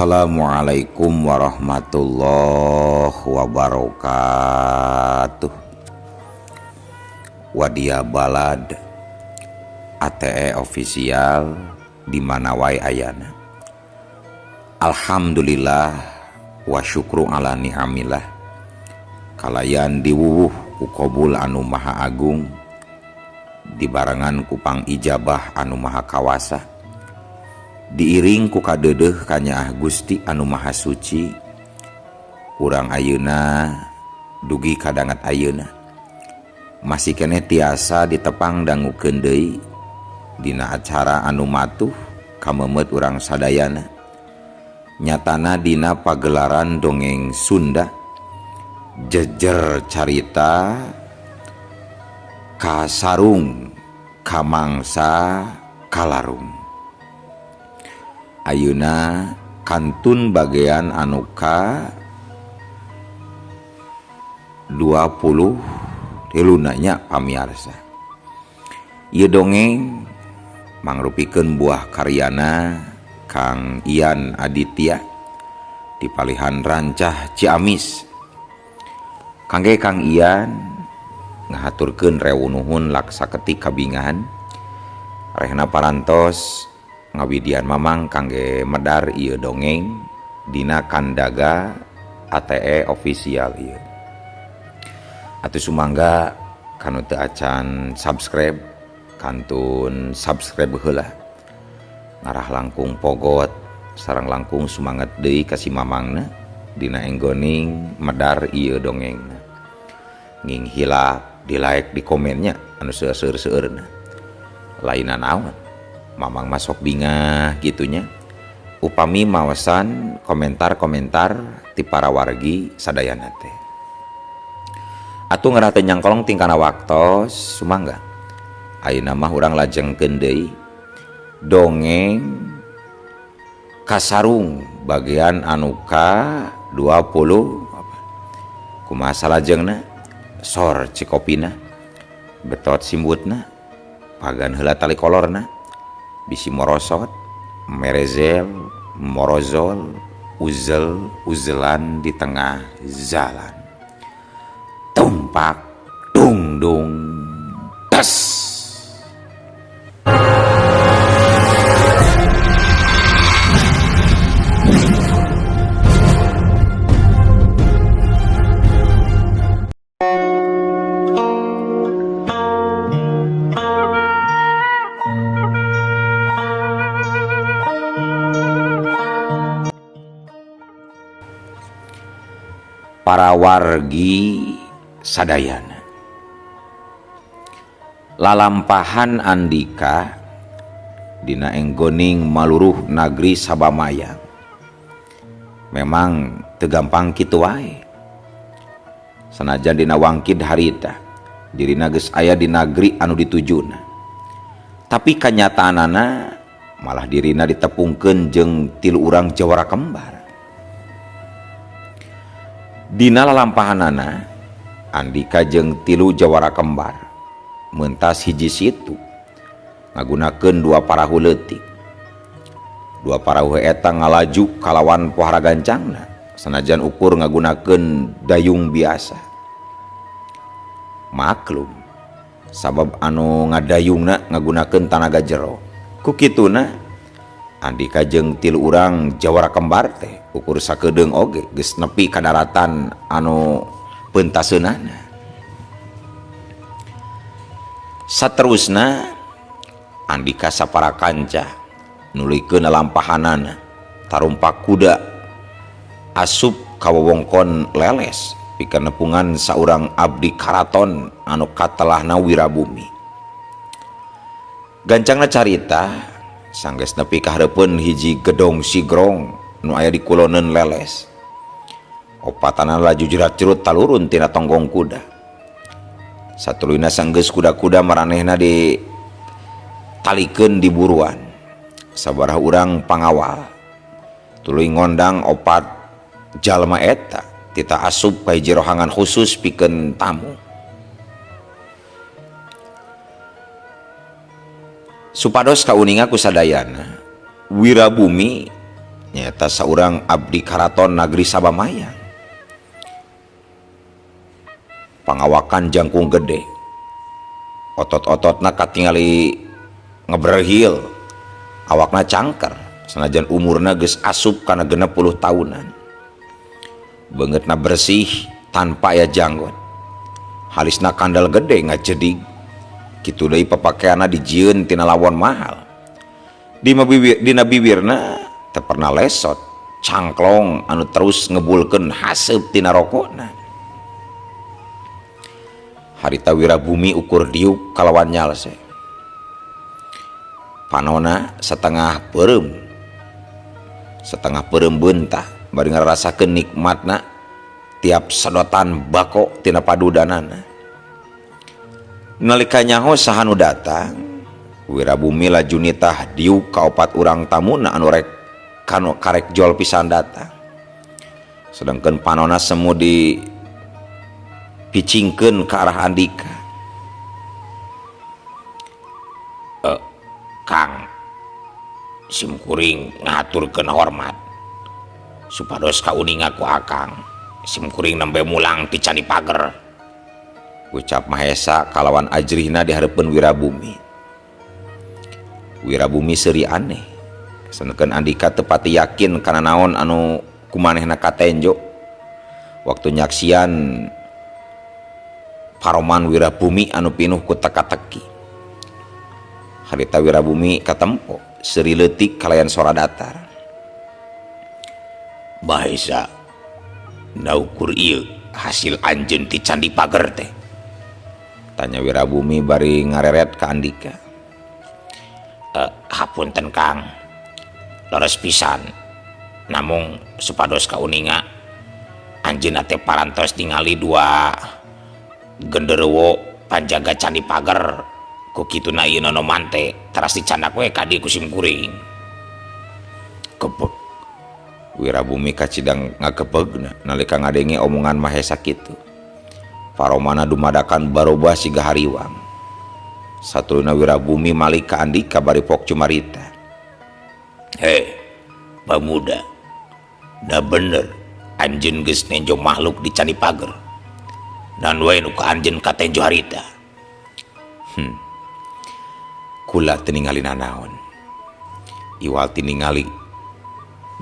Assalamualaikum warahmatullahi wabarakatuh. Wadia Balad ATE official di mana wae ayana. Alhamdulillah wa syukru ala ni'amillah. Kalayan diwuwuh ku kobul anu maha agung, dibarengan ku pangijabah anu maha kawasa, diiring ku kadeudeuh kanyaah Gusti anu maha suci. Urang ayeuna dugi kadangat ayeuna masih keneh tiasa ditepang dangukeun deui dina acara anu matuh kamemet urang sadayana, nyatana dina pagelaran dongeng Sunda jejer carita kasarung kamangsa kalarung. Ayeuna kantun bagian anu ka 23 nya pamiarsa. Ieu dongeng mangrupikeun buah karyana Kang Ian Aditya di palihan Rancah Ciamis. Kangge Kang Ian ngahaturkeun rewu nuhun laksa ketik kabingahan rehna parantos ngawidian mamang kangge medar ieu dongeng dina kandaga ATE official ieu. Atuh sumangga kanu teu acan subscribe kantun subscribe heula, ngarah langkung pogot sareng langkung sumanget deui ka si mamangna dina enggoning medar ieu dongengna. Nging hilap di like di komennya anu seueur-seueurna. Lainna naon? Mamang masuk bingah gitunya upami mawasan komentar-komentar ti para wargi sadayana teh. Atuh ngarah teu nyangkolong tingkana waktos sumangga. Ayeuna mah urang lajengkeun deui dongeng kasarung bagian anu ka 20 apa. Kumaha salajengna? Sor cikopina, betot simbutna, pagan heula tali kolorna, bisi morosot, merezel, morozol, uzel, uzelan di tengah jalan. Tumpak, dung, tes. Para wargi sadayana, lalampahan Andika dina enggoning maluruh nagri Sabamayang memang teu gampang kitu wae. Sanajan dina wangkid harita dirina geus aya di nagri anu ditujuna, tapi kanyataanana malah dirina ditepungkeun jeung tilu urang jawara kembar. Dina lalampahanana Andika jeung tilu jawara kembar mentas hiji situ ngagunakeun dua parahu leutik. Dua parahu eta ngalaju kalawan pohara gancangna sanajan ukur ngagunakeun dayung biasa. Maklum sabab anu ngadayungna ngagunakeun tanaga jero. Ku kituna Andika jeung tilu urang jawara kembar teh ukur sakedeung oge geus nepi ka daratan anu peuntaseunana. Saterusna Andika sapara kanca nuluykeun lalampahanana tarumpak kuda asup ka wewengkon Leles pikeun nepungan saurang abdi karaton anu katelahna Wirabumi. Gancangna carita sanggeus nepi ka hareupeun hiji gedong sigrong nu aya di kuloneun Leles. Opatana laju jerat-jerut talurun tina tonggong kuda. Satuluyna sanggeus kuda-kuda maranehna ditalikeun di buruan. Sabaraha urang pangawal tuluy ngondang opat jalma eta tita asup ka hiji rohangan khusus pikeun tamu. Supados kauninga ku sadayana, Wirabumi Nyaeta saurang abdi karaton Nagri Sabamaya. Pangawakan jangkung gede. Otot-ototna katingali ngeberhil. Awakna cangker sanajan umurna geus asup kana 60 tahunan. Beungeutna bersih tanpa aya janggot. Halisna kandel gede ngajedig. Kitu deui papakeanna dijieun tina lawon mahal. Dina bibirna teu pernah lesot, cangklong anu terus ngebulkeun haseup tina rokona. Harita Wirabumi ukur diuk kalawan nyalse. Panona setengah peureum. Setengah peureum beunta bari ngarasakeun nikmatna tiap sedotan bako tina padudanana. Nalika nyaho saha nu datang, Wirabumi laju nitah diuk ka opat urang tamuna anu rek kanu karek jol pisan datang. Sedangkan panona semu di picingkeun ka arah Andika. Kang, sim kuring ngaturkeun hormat supados kauninga ku Akang. Sim kuring nembe mulang ti Candi Pager. Ucap Mahesa kalawan ajrihna di hareupeun Wirabumi. Wirabumi seuri aneh. Sedangkan Andika teu pati yakin kana naon anu kumanehna katenjo. Waktu nyaksian paroman Wirabumi anu pinuh ku teka-teki. Harita Wirabumi katempo seuri leutik kalayan sora datar. Mahesa, naukur ieu hasil anjeun ti Candi Pager teh? Tanya Wirabumi bari ngareret ka Andika. Hapunten Kang, leres pisan. Namung supados kauninga anjeunna teh parantos ningali dua genderuwo panjaga Candi Pager. Ku kituna ieu nonoman teh teras dicandak we ka dieu ku sim kuring. Kebek. Wirabumi kacidang ngakebegna nalika ngadenge omongan Mahesa kitu. Paromana dumadakan barobah siga hariwang. Satuluyna Wirabumi malik ka Andika bari pok cumarita. Hei, pemuda, da bener anjeun geus nenjo makhluk di Candi Pager. Dan wae nu ka anjeun katenjo harita. Kula teu ningali nanaon. Iwal ti ningali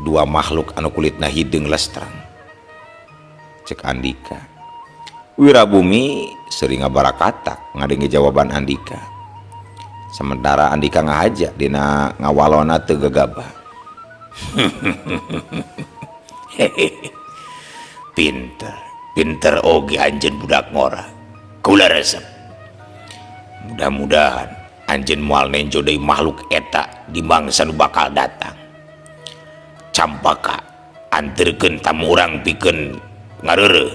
dua makhluk anu kulitna hideung lestrang. Cek Andika. Wirabumi sering ngabarakatak ngadenge jawaban Andika. Sementara Andika ngahaja dina ngawalona teu gegabah. Pinter, pinter oge anjeun budak ngora. Kula resep. Mudah-mudahan anjeun moal nenjo deui makhluk eta di mangsa nu bakal datang. Campaka anterkeun tamu urang pikeun ngareureuh.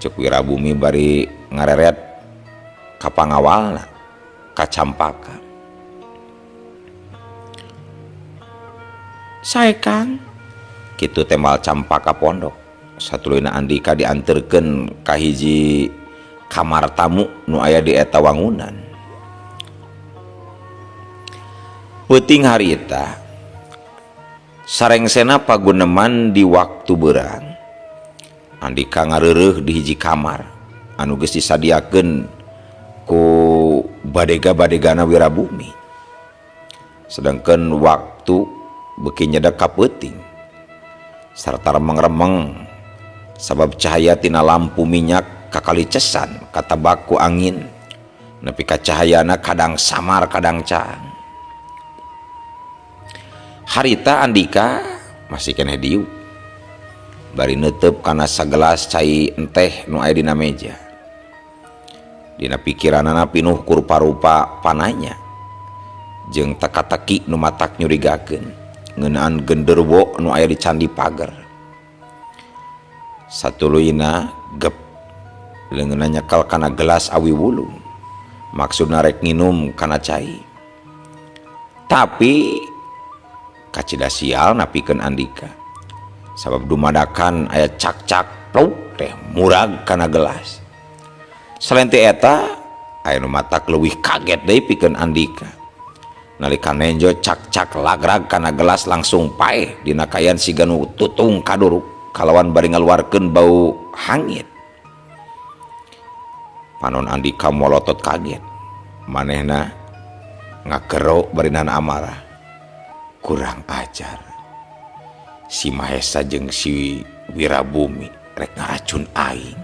Cek Wirabumi bari ngareret ka pangawalna ka Campaka. Sae Kang, kitu temal Campaka pondok. Satuluyna Andika dianterkeun ka hiji kamar tamu nu aya di eta wangunan. Peuting harita sarengsena paguneman di waktu beurang. Andika ngareureuh di hiji kamar anu geus disadiakeun ku badega-badegana Wirabumi. Sedangkan waktu beuki nyedek ka peuting sarta remeng-remeng sabab cahaya tina lampu minyak kakalicesan katabak ku angin nepi ka cahayana kadang samar kadang caang. Harita Andika masih keneh diuk bari neuteub kana sagelas cai enteh nu aya dina meja. Dina pikiranana pinuh ku rupa-rupa pananya jeung teka-teki nu matak nyurigakeun ngeunaan genderuwo nu aya di Candi Pager. Satuluyna gep leungeunna nyekel kana gelas awi wulung maksudna rek nginum kana cai. Tapi kacida sial napikeun Andika sabab dumadakan aya cak-cak pluk teh murag kana gelas. Selain ti eta aya nu matak leuwih kaget deui pikeun Andika. Nalika nenjo cak-cak lagrag kana gelas langsung paeh dina kaayaan siga nu tutung kaduruk kalawan bari ngaluarkeun bau hangit. Panon Andika molotot kaget. Manehna ngagero bari nahan amarah. Kurang ajar. Si Mahesa jeung si Wirabumi rek ngaracun aing.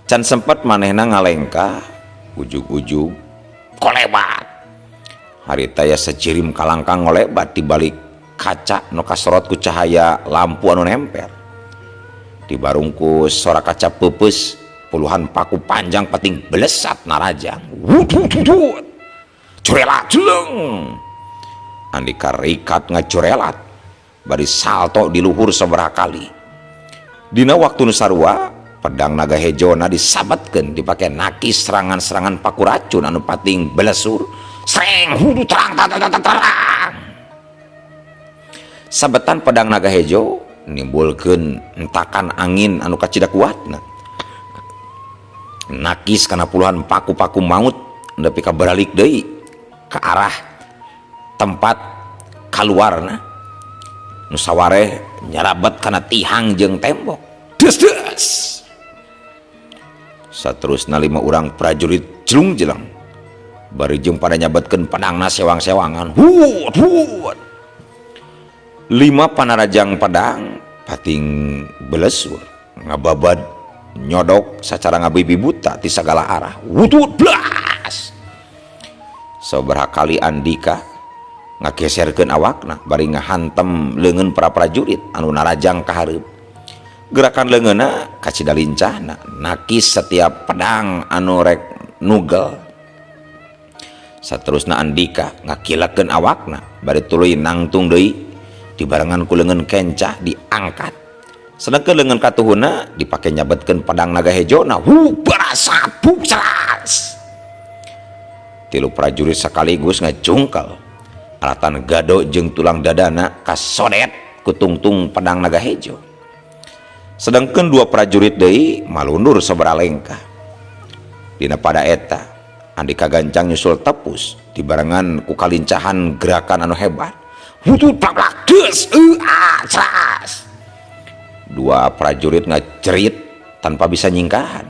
Can sempet manehna ngalengkah ujug-ujug kolebat. Harita aya sajirim kalangkang ngolebat di balik kaca nu kasorot ku cahaya lampu anu nempel. Dibarungku sora kaca peupeus, puluhan paku panjang pating belesat narajang. Wut wut wut wut. Curelat jeleng. Andika rikat ngacurelat bari salto di luhur sabaraha kali. Dina waktu nu sarua, pedang naga hejona disabatkeun dipake nakis serangan-serangan paku racun anu pating belesur. Sreng hudu terang terang terang. Sabetan pedang naga hejo nimbulkeun entakan angin anu kacida kuatna. Nakis kana puluhan paku-paku maut nepi ka baralik deui ke arah tempat kaluarna. Nu sawareh nyarabet kana tihang jeung tembok. Des des. Saterusna 5 urang prajurit jelung-jeleng bari jeung pada nyabetkeun pedangna sewang-sewangan. Hut hut. 5 panarajang pedang pating belesur ngababad nyodok sacara ngabibi buta ti sagala arah. Wut wut blas. Sabaraha kali Andika ngageserkeun awakna bari ngahantem leungeun para prajurit anu narajang ka hareup. Gerakan leungeunna kacida lincahna nakis setiap pedang anu rek nugel. Saterusna Andika ngakilakeun awakna bari tuluy nangtung deui dibarengan ku leungeun kencah diangkat. Sedangkan leungeun katuhuna dipake nyabetkeun pedang naga hejona. Hu barasat bukseras. 3 prajurit sekaligus ngajungkel. Alatan gado jeung tulang dadana kasodet ku tungtung pedang naga hejo. Sedangkan 2 prajurit deui malundur sabaraha lengkah. Dina pada eta Andika gancang nyusul tepus dibarengan ku kalincahan gerakan anu hebat. Wutut plak des ceras. 2 prajurit ngajerit tanpa bisa nyingkahan.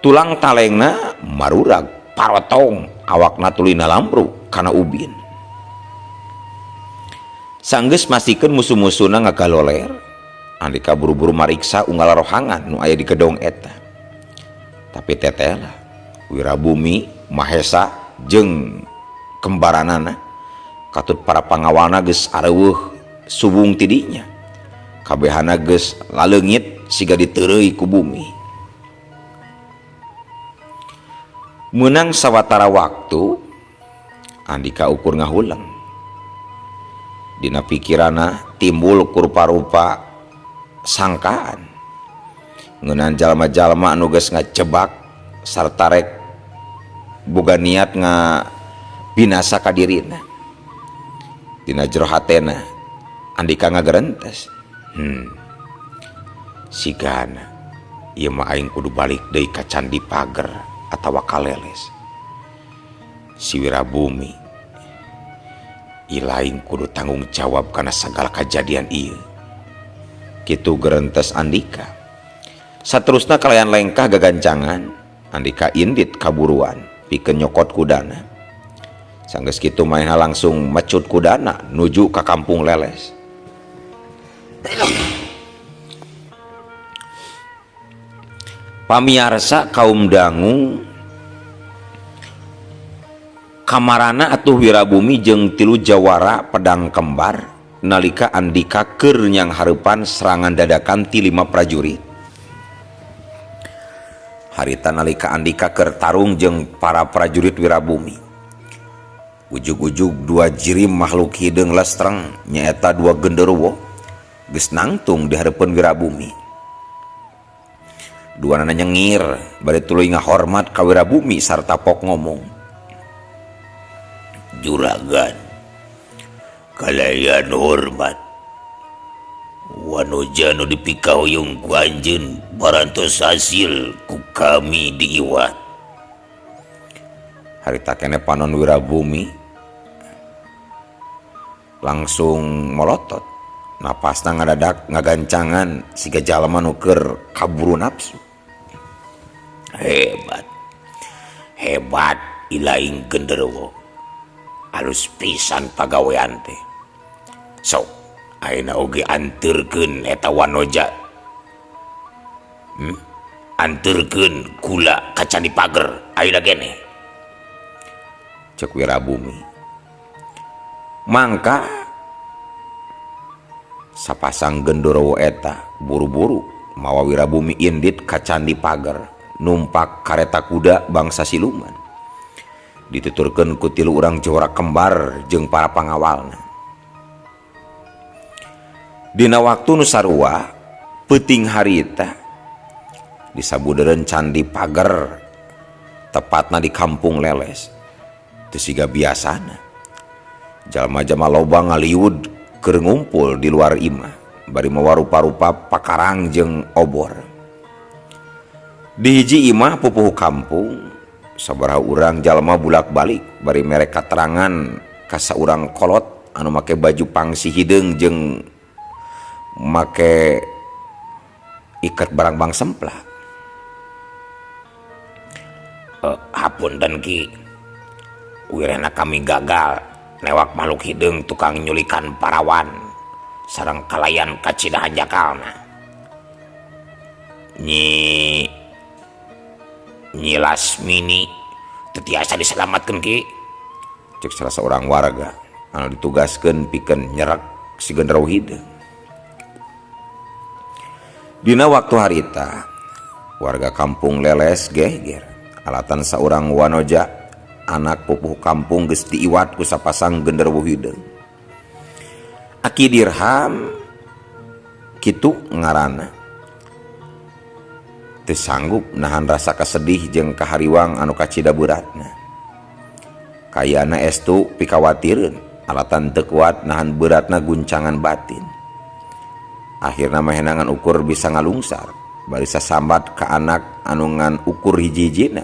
Tulang talengna marurag parotong, awakna tuluy nalambru kana ubin. Sanggeus mastikeun musuh-musuhna ngagaloler, Andika buru-buru mariksa unggal rohangan nu aya di gedong eta. Tapi tetela Wirabumi, Mahesa jeung kembaranana katut para pangawalna geus areuweuh subung tidinya. Kabehana geus laleungit siga diteureuy ku bumi. Meunang sawatara waktu Andika ukur ngahuleng. Dina pikiranna timbul kurupa-rupa sangkaan ngeunaan jalma-jalma anu geus ngajebak sarta rek boga niat ngabinasa ka dirina. Dina jero hatena Andika ngagerentes. Sigana ieu mah aing kudu balik deui ka Candi Pager atawa ka Leles. Si Wirabumi ilaing kudu tanggung jawab kana sagala kajadian ieu. Kitu gerentes Andika. Saterusna kalayan lengkah gagancangan, Andika indit kaburuan pikeun nyokot kudana. Sanggeus kitu manehna langsung mecut kudana nuju ka kampung Leles. Pamiarsa kaum dangu kamarana atuh Wirabumi jeung 3 jawara pedang kembar nalika Andika keur nyang hareupan serangan dadakan ti 5 prajurit. Harita nalika Andika keur tarung jeung para prajurit Wirabumi. Ujug-ujug 2 jirim makhluk hideung lestreng nyaeta 2 genderuwo geus nangtung di hareupeun Wirabumi. Duanana nyengir bari tuluy ngahormat ka Wirabumi sarta pok ngomong. Juragan, kalayan hormat. Wanuja nu dipikahoyong ku anjeun barantos hasil ku kami diiwat. Harita keneh panon Wirabumi langsung molotot. Napasna ngadadak ngagancangan siga jalma nu keur kaburu nafsu. Hebat. Hebat ilaing genderuwo. Alus pisan pagawean teh. Sok ayeuna oge anterkeun eta wanoja. Anterkeun kula ka Candi Pager ayeuna keneh. Cek Wirabumi. Mangka sapasang genderuwo eta buru-buru mawa Wirabumi indit ka Candi Pager numpak kareta kuda bangsa siluman. Dituturkeun ku tilu urang jawara kembar jeung para pangawalna. Dina waktu nu sarua peuting harita di sabudeureun Candi Pager tepatna di Kampung Leles. Teu siga biasana. Jalma-jalma loba ngaliud keur ngumpul di luar imah bari mawa rupa-rupa pakarang jeung obor. Di hiji imah pupuhu kampung sabaraha urang jalma bulak-balik bari mere katerangan ka saurang kolot anu make baju pangsi hideung jeung make iket barangbang semplah. Hapunten Ki. Wirehna kami gagal newak makhluk hideung tukang nyulikan parawan sareng kalayan kacida hanjakalna. Nyi Lasmini teu tiasa diselamatkeun Ki. Cek salah seorang warga anu ditugaskeun pikeun nyerek si genderuwo hideung. Dina waktu harita warga kampung Leles geger alatan saurang wanoja anak pupuh kampung geus diiwat ku sapasang genderuwo hideung. Aki Dirham kitu ngaranna. Teu sanggup nahan rasa kasedih jeung kahariwang anu kacida beratna. Kayana estu pikawatireun alatan teu kuat nahan beratna guncangan batin. Akhirna mahenangan ukur bisa ngalungsar bari sasambat ka anak anu ngan ukur hiji-hijina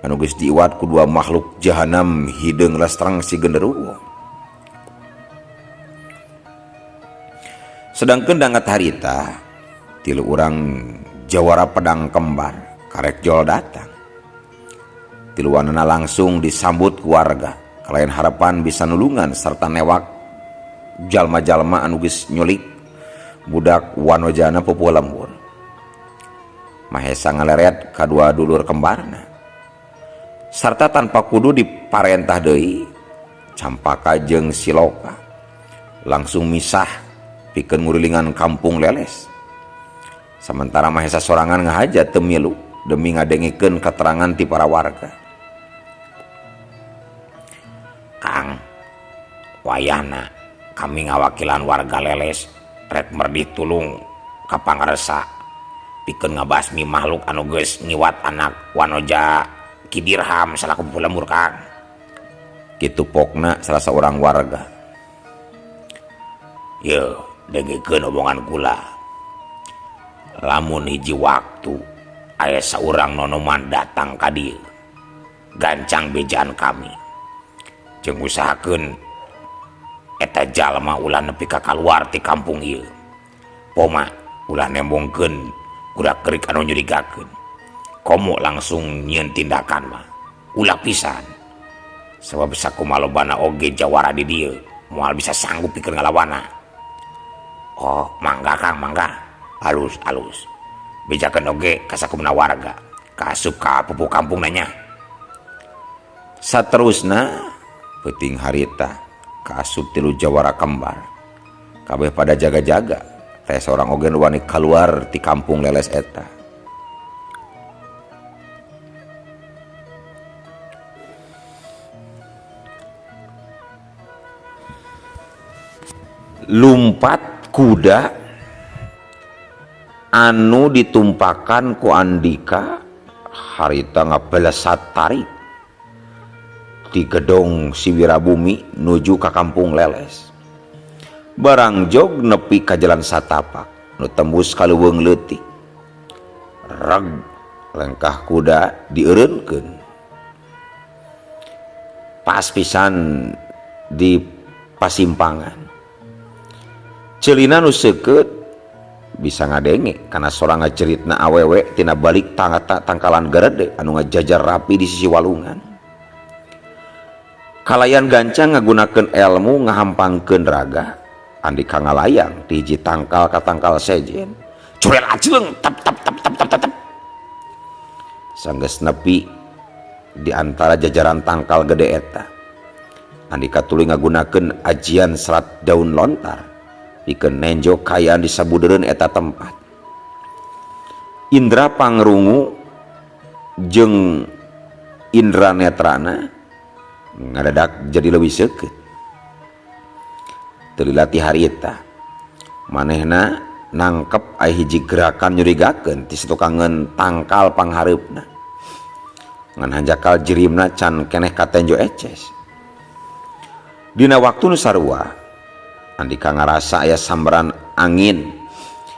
anu geus diiwat ku dua makhluk jahanam hideung lestreng si genderuwo. Sedangkeun dangat harita tilu urang jawara pedang kembar karek jol datang. Tiluanana langsung disambut keluarga kalayan harapan bisa nulungan serta newak jalma-jalma anu geus nyulik budak wanojana pupuh lembur. Mahesa ngaleret kadua dulur kembarna sarta tanpa kudu diparentah deui Campaka jeung Siloka langsung misah pikeun ngurilingan kampung Leles. Sementara Mahesa sorangan ngahaja teu milu demi ngadengikeun katerangan ti para warga. Kang, wayahna kami ngawakilan warga Leles rek merdih tulung ka pangarsa pikeun ngabasmi makhluk anu geus ngiwat anak wanoja Ki Dirham salaku pupuh lembur Kang. Kitu pokna salah seorang warga. Yeuh, dengekeun omongan kula. Lamun hiji waktu aya saurang nonoman datang ka dieu, gancang bejaan kami. Jeung usahakeun eta jalma ulah nepi ka kaluar ti kampung ieu. Poma ulah nembongkeun gerak-gerik anu nyurigakeun. Komo langsung nyieun tindakan mah. Ulah pisan. Sabab sakumalobana oge jawara di dieu moal bisa sanggup pikeun ngalawana. Oh, mangga Kang, mangga. Alus, alus. Bejakeun oge ka sakumna warga, kaasup ka pupuh kampung nanya. Saterusna peuting harita kaasup tilu jawara kembar. Kabeh pada jaga-jaga, teh seorang oge nu wani kaluar ti kampung Leles eta. Lumpat kuda anu ditumpakan ku Andika harita ngabelesat tarik di gedong si Wirabumi nuju ka kampung Leles. Barang jog nepi ka jalan satapak nu tembus ka leuweung leutik. Reg lengkah kuda dieureunkeun. Pas pisan di pasimpangan. Ceulina nu seukeut bisa ngadenge kana sora ngajeritna awewe tina balik tangkalan gerede anu ngajajar rapi di sisi walungan. Kalayan gancang ngagunakeun elmu ngahampangkeun raga, Andika ngalayang ti hiji tangkal ka tangkal sejen. Curel ajleng tap tap tap tap tap tap. Sanggeus nepi di antara jajaran tangkal gede eta, Andika tuluy ngagunakeun ajian serat daun lontar pikeun nenjo kaayaan di sabudeureun eta tempat. Indra pangrungu jeung indra netrana ngadadak jadi leuwih seukeut. Teu lila ti harita manehna nangkep aya hiji gerakan nyurigakeun ti satukangeun tangkal panghareupna. Ngan hanjakal jirimna can keneh katenjo eces. Dina waktu nu sarua Andika ngarasa aya sambaran angin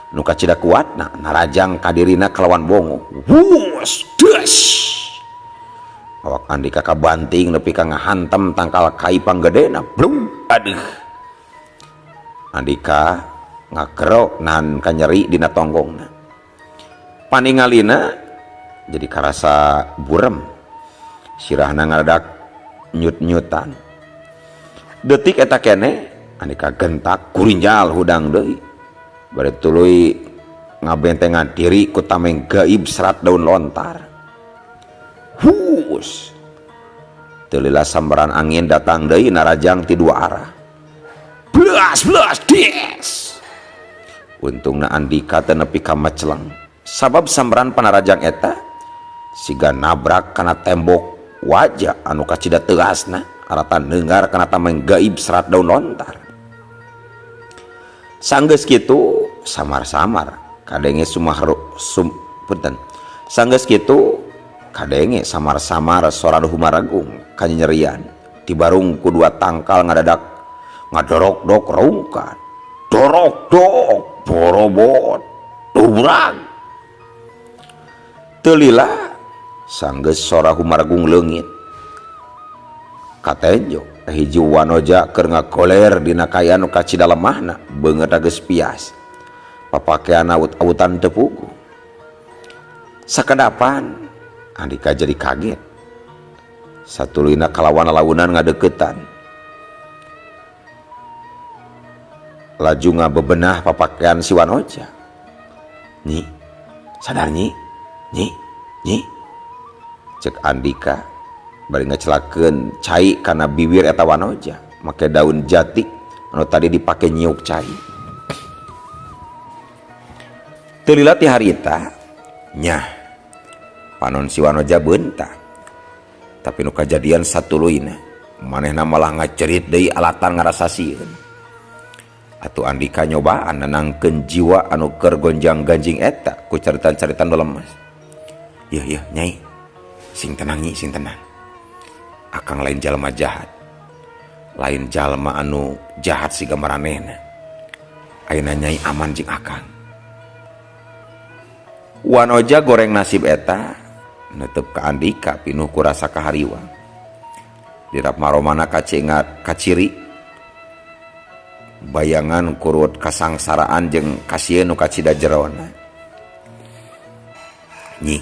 nu kacida kuatna narajang ka dirina kalawan bongo. Wus des. Awak Andika kabanting nepi ka ngahantem tangkal kai panggedena. Blung aduh. Andika ngagero nahan kanyeri dina tonggongna. Paningalina jadi karasa burem. Sirahna ngadadak nyut-nyutan. Detik eta kene Andika gentak kurinjal hudang deui. Bari tuluy ngabentengan diri ku tameng gaib serat daun lontar. Hus. Teu lila sambaran angin datang deui narajang ti dua arah. Blas blas des. Untungna Andika teu nepi ka maceleng. Sabab sambaran panarajang eta siga nabrak kana tembok wajah anu kacida tegasna aratan neunggar kana tameng gaib serat daun lontar. Sanggeus kitu samar-samar kadenge punten. Sanggeus kitu kadenge samar-samar sora nu humaragung kanyerian tibarung ku dua tangkal ngadadak ngadorok-dok rungkat. Dorok-dok borobot dubrag. Teu lila sanggeus sora humaragung leungit. Katenjo hiji wanoja keur ngagoler dina kaayaan nu kacida lemahna beungeut geus pias. Papakean awut-awutan teu puguh. Sakedapan Andika jadi kaget. Satuluyna kalawan lalaunan ngadeuketan. Laju ngabebenah papakean si wanoja. Nyi, sadar nyi, nyi, nyi. Cek Andika bari ngecelakeun cai kana bibir eta wanoja make daun jati anu tadi dipake nyiuk cai. Teu lila ti harita nyah panon si wanoja beunta. Tapi nu kajadian satuluyna manehna malah ngacerit deui alatan ngarasa sieun. Atuh Andika nyobaan nenangkeun jiwa anu keur gonjang-ganjing eta ku caritan-caritan nu lemes. Yeuh yeuh nyai, sing tenang nyi, sing tenang. Akang lain jalma jahat. Lain jalma anu jahat siga maranehna. Ayeuna nyai aman jeung akang. Wanoja goreng nasib eta netep ka Andika pinuh ku rasa kahariwang. Dirap maromana kacengat kaciri bayangan kurut kasangsaraan jeung kasieun nu kacida jerona. Nyi,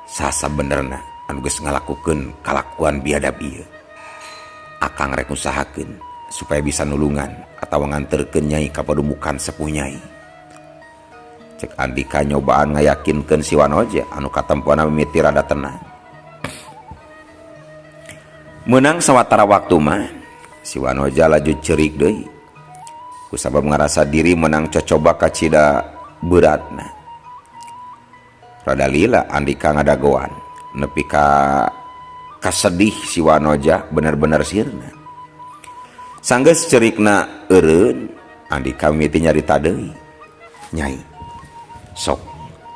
sasa benerna anu geus ngalakukeun kalakuan biadab ieu. Akang rek ngusahakeun supaya bisa nulungan atawa nganterkeun nyai ka padumukan sepuh nyai. Cek Andika nyobaan ngayakinkeun si Wanoja anu katempoana mimiti rada tenang. Meunang sawatara waktu mah si Wanoja laju ceurik deui. Kusabab ngarasa diri menang cocoba kacida beratna. Rada lila Andika ngadagoan nepi ka kasedih si Wanoja bener-bener sirna. Sanggeus cerikna eureun, Andika mimiti nyarita deui. Nyai, sok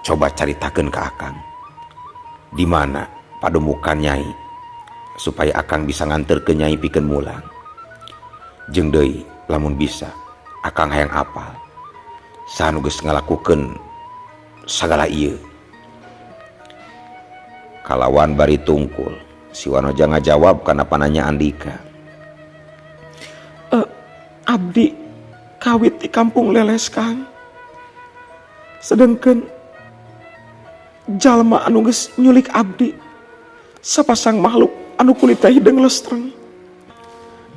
coba caritakeun ka akang. Di mana pademukan nyai supaya akang bisa nganterkeun nyai pikeun mulang. Jeung deui lamun bisa akang hayang apal saha nu geus ngalakukeun sagala ieu. Kalawan bari tungkul. Si Wanoja ngajawab kana pananya Andika. Abdi kawit di kampung Leles, Kang. Sedengkeun jalma anu geus nyulik abdi sapasang makhluk anu kulitna hideung lestreng.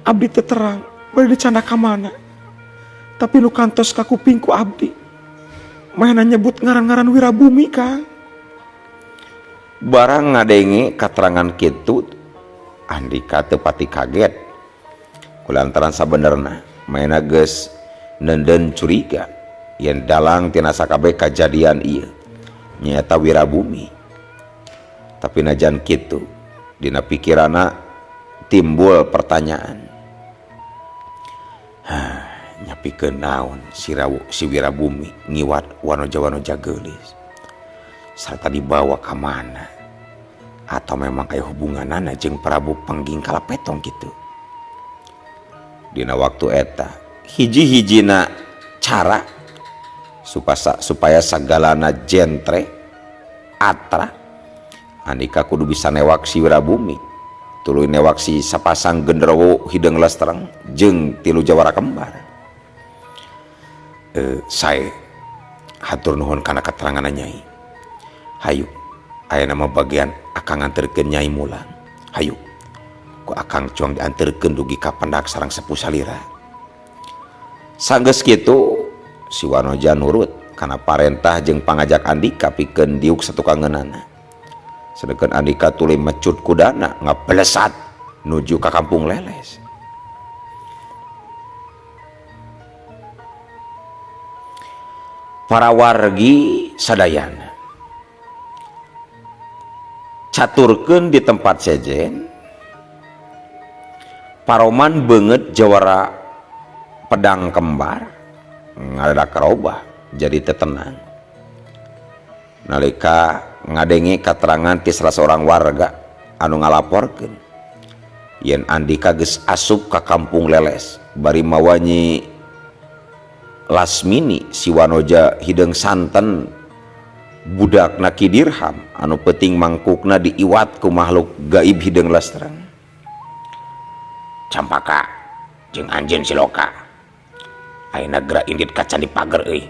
Abdi teu terang bade dicandak ka mana. Tapi nu kantos ka kuping ku abdi manehna nyebut ngaran-ngaran Wirabumi, Kang. Barang ngadenge katerangan kitu, Andika teu pati kaget. Kulantaran sabenerna manehna geus neundeun curiga yen dalang tina sakabeh kajadian ieu nyaeta Wirabumi. Tapi najan kitu, dina pikiranna timbul pertanyaan. Hah, nyapikeun naon si Wirabumi ngiwat wanoja-wanoja geulis sarta dibawa ka mana? Atau memang aya hubunganana jeung Prabu Pengging Kalapetong kitu? Dina waktu eta hiji-hijina cara supaya sagalana jentre atra, Andika kudu bisa newak si Wirabumi, tuluy newak si sapasang genderowo hideung lestreng jeung tilu jawara kembar. Sae, hatur nuhun kana kateranganna, Nyai. Hayu, aya nama bagian akang nganterkeun Nyai mulang. Hayu, ku akang cuang dianterkeun dugi ka pendak sarang sepuh salira. Sanggeus kitu si Wanoja nurut kana parentah jeung pangajak Andika pikeun diuk satukangeunana. Sedengkeun Andika tuluy mecut kudana ngabelesat nuju ka kampung Leles. Para wargi sadayana caturkeun di tempat sejen, paroman beungeut jawara pedang kembar ngadadak robah jadi tetenang nalika ngadenge katerangan ti salah seorang warga anu ngalaporkeun yen Andika geus asup ka kampung Leles bari mawa Nyi Lasmini si Wanoja hideung santen budakna Ki Dirham anu peuting mangkukna diiwat ku makhluk gaib hideung lestreng. Campaka jeung anjeun Siloka ayeuna geura indit ka Candi Pager euy.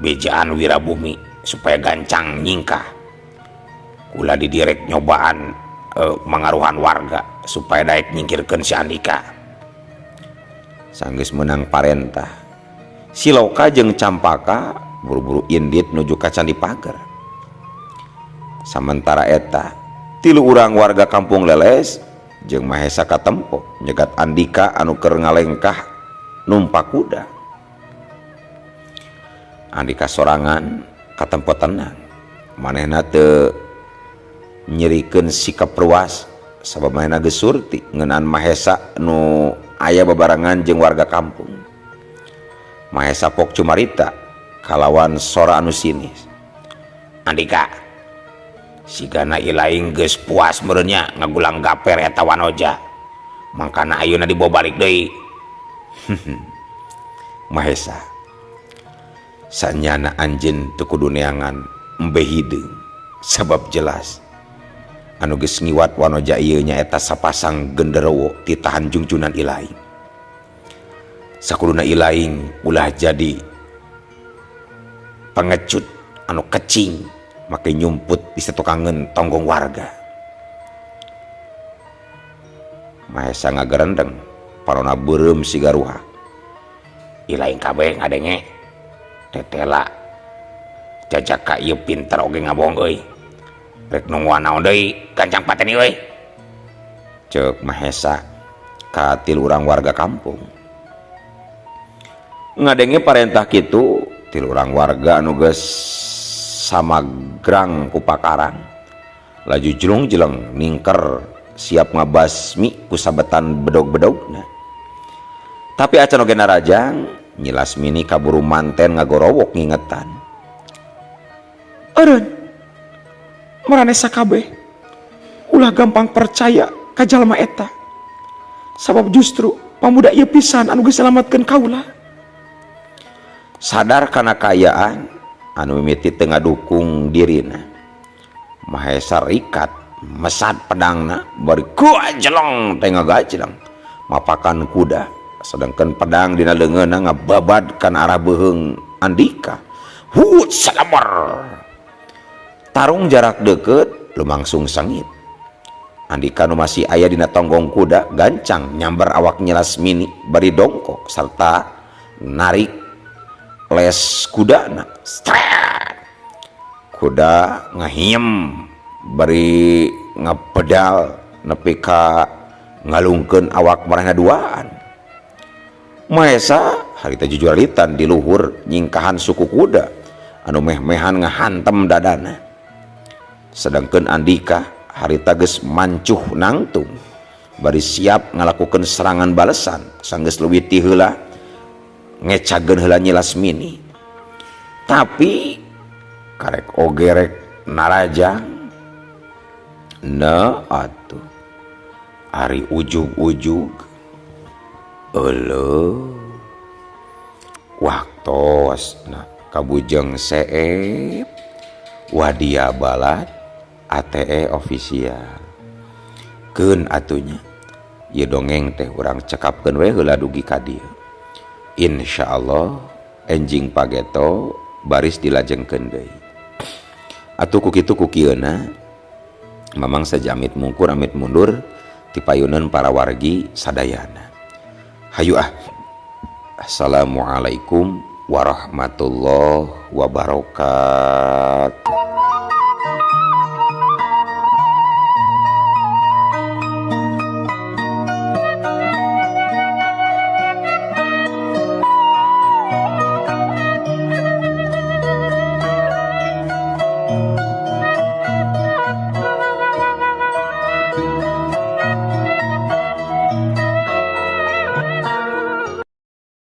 Bejaan Wirabumi supaya gancang nyingkah. Kula didirek nyobaan mangaruhan warga supaya daek nyingkirkeun si Andika. Sanggeus meunang parentah, Siloka jeung Campaka buru-buru indit nuju ka Candi Pager. Samentara eta, tilu urang warga kampung Leles jeung Mahesa katempo nyegat Andika anu keur ngalengkah numpak kuda. Andika sorangan katempo tenang, manehna teu nyerikeun sikap ruas sabab manehna geus surti ngeunaan Mahesa nu aya babarengan jeung warga kampung. Mahesa pok cumarita kalawan sora anu sinis. Andika, sigana ilaing geus puas meureunnya ngagulang gaper eta Wanoja. Mangkana ayeuna dibawa balik deui. Mahesa, sanyana anjeun teu kudu neangan embe hideung sabab jelas anu geus ngiwat Wanoja ieu nyaeta sapasang genderowo titahan jungjunan ilaing. Sakuduna ilaing ulah jadi pengecut anu kecing make nyumput di satukangeun tonggong warga. Mahesa ngagerendeng parona beureum siga ruhak. Ilaing kabeh ngadenge tetela jajaka ieu pinter oge ngabohong euy. Rek nungguan naon deui gancang pateni euy. Ceuk Mahesa ka tilu urang warga kampung. Ngadenge parentah kitu, tilu urang warga anu geus samagrang ku pakarang laju jelung-jeleng ningker siap ngabasmi ku sabetan bedog-bedogna. Tapi acan oge narajang, Nyi Lasmini kaburu manten ngagorowok ngingetan. Eureun, maraneh sakabeh ulah gampang percaya ka jalma eta. Sabab justru pamuda ieu pisan anu geus nyalametkeun kaula. Sadar kana kaayaan anu mimiti teu ngadukung dirina, Mahesa rikat Mesat pedangna bari kuajelong teh ngagajleng mapakan kuda sedangkan pedang dina leungeunna ngababad kana arah beuheung Andika. Hut salamar. Tarung jarak deket lumangsung sengit. Andika nu masih aya dina tonggong kuda gancang nyamber awak Nyi Lasmini bari dongkok serta narik les kudana. Stret. Kuda ngahiem bari ngapedal nepi ka ngalungkeun awak marehna duaan. Maesa harita jujuralitan di luhur nyingkahan suku kuda anu meh-mehan ngahantem dadana. Sedangkan Andika harita geus mancuh nangtung bari siap ngalakukeun serangan balesan sanggeus leuwih ti heula ngecageun heula Nyi Lasmini. Tapi karek oge rek narajang na atuh ari ujug-ujug euleuh waktosna kabujeng seep wadia balat ATE official keun atunya ieu dongeng teh urang cekapkeun we heula dugi ka dieu. Insyaallah enjing pageto baris dilajengkeun deui. Atuh ku kitu ku kieuna Mamang sajamit mungkur amit mundur tipayunan para wargi sadayana. Hayu ah. Assalamualaikum warahmatullahi wabarakatuh.